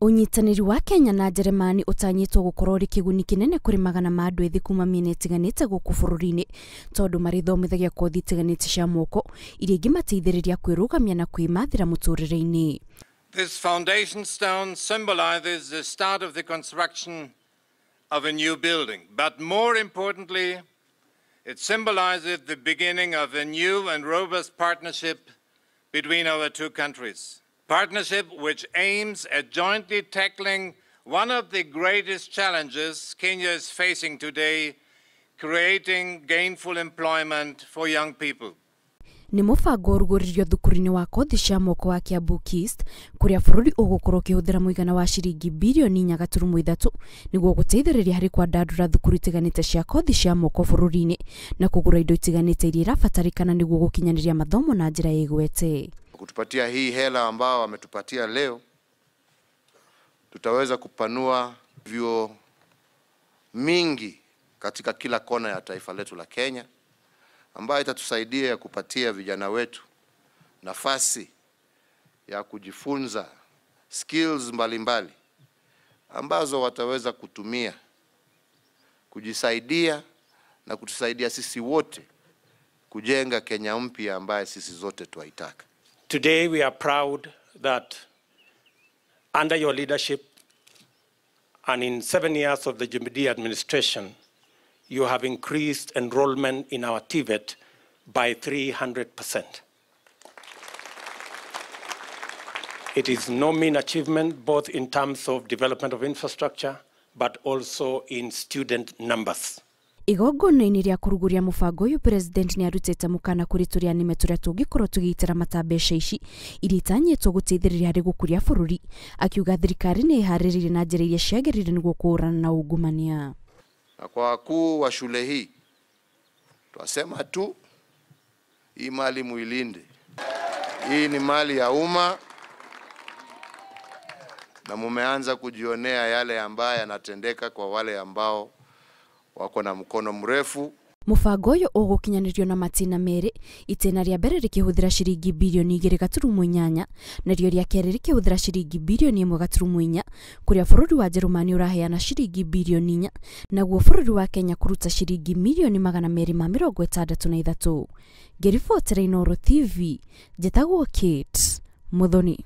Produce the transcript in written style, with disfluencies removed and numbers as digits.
Ũnyitanĩri wa Kenya na Njeremani ũtanyĩtwo gũkorwo ũrĩ kĩguni kĩnene kũrĩ magana ma andũ ethĩ kuma mĩena ĩtiganĩte gũkũ bũrũri-inĩ tondũ marĩthomithagia kothi itiganĩte cia moko iria ingĩmateithĩrĩria kwĩrũgamia na kwĩmathĩra mũtũrĩre-inĩ. This foundation stone symbolizes the start of the construction of a new building, but more importantly, it symbolizes the beginning of a new and robust partnership between our two countries. Partnership which aims at jointly tackling one of the greatest challenges Kenya is facing today, creating gainful employment for young people. Nĩ mũbango ũrugũririo thukuru-inĩ wa kothi cia moko wa Kiambu KIST kũrĩa bũrũri ũgũkorwo ũkĩhũthĩra mũigana wa ciringi birioni 4.3 nĩguo gũteithĩrĩria harĩ kwandandũra thukuru itiganĩte cia kothi cia moko bũrũri-inĩ na kũgũra indo itiganĩte iria irabatarĩkana nĩguo gũkinyanĩria mathomo na njĩra ĩgwete. Kutupatia hii hela ambao wametupatia leo, tutaweza kupanua vyuo mingi katika kila kona ya taifa letu la Kenya, ambayo itatusaidia kupatia vijana wetu nafasi ya kujifunza skills mbalimbali ambazo wataweza kutumia kujisaidia na kutusaidia sisi wote kujenga Kenya mpya ambaye sisi zote twaitaka. Today we are proud that under your leadership and in 7 years of the Jubilee administration, you have increased enrollment in our TVET by 300%. It is no mean achievement, both in terms of development of infrastructure, but also in student numbers. Igongona-inĩ rĩa kũrugũria mũbango ũyũ, President nĩ arutĩte mũkana kũrĩ tũrĩa nĩme tũrĩa tũngĩkorwo tũgĩitĩra mata mbeca ici iria itanyĩtwo gũteithĩrĩria harĩ gũkũria bũrũri, akiuga thirikari nĩ ĩharĩrĩirie na njĩra iria ciagĩrĩire nĩguo kũhũrana na ungumania. Na kwa wakuu wa shule hii twasema tu, hii mali muilinde. Hii ni mali ya umma na mumeanza kujionea yale ambayo yanatendeka kwa wale ambao wako na mkono mrefu. Mũbango ũyũ ũgũkinyanĩrio na matĩna merĩ, itĩna rĩa mbere rĩkĩhũthĩra ciringi birioni 2.8 narĩo rĩa kerĩ rĩkĩhũthĩra ciringi birioni 1.4 kũrĩa bũrũri wa Njerumani ũraheana ciringi birioni 4 naguo bũrũri wa Kenya kũruta ciringi mirioni 263. Ngĩribotera Inooro TV, njĩtagwo Kate Muthoni.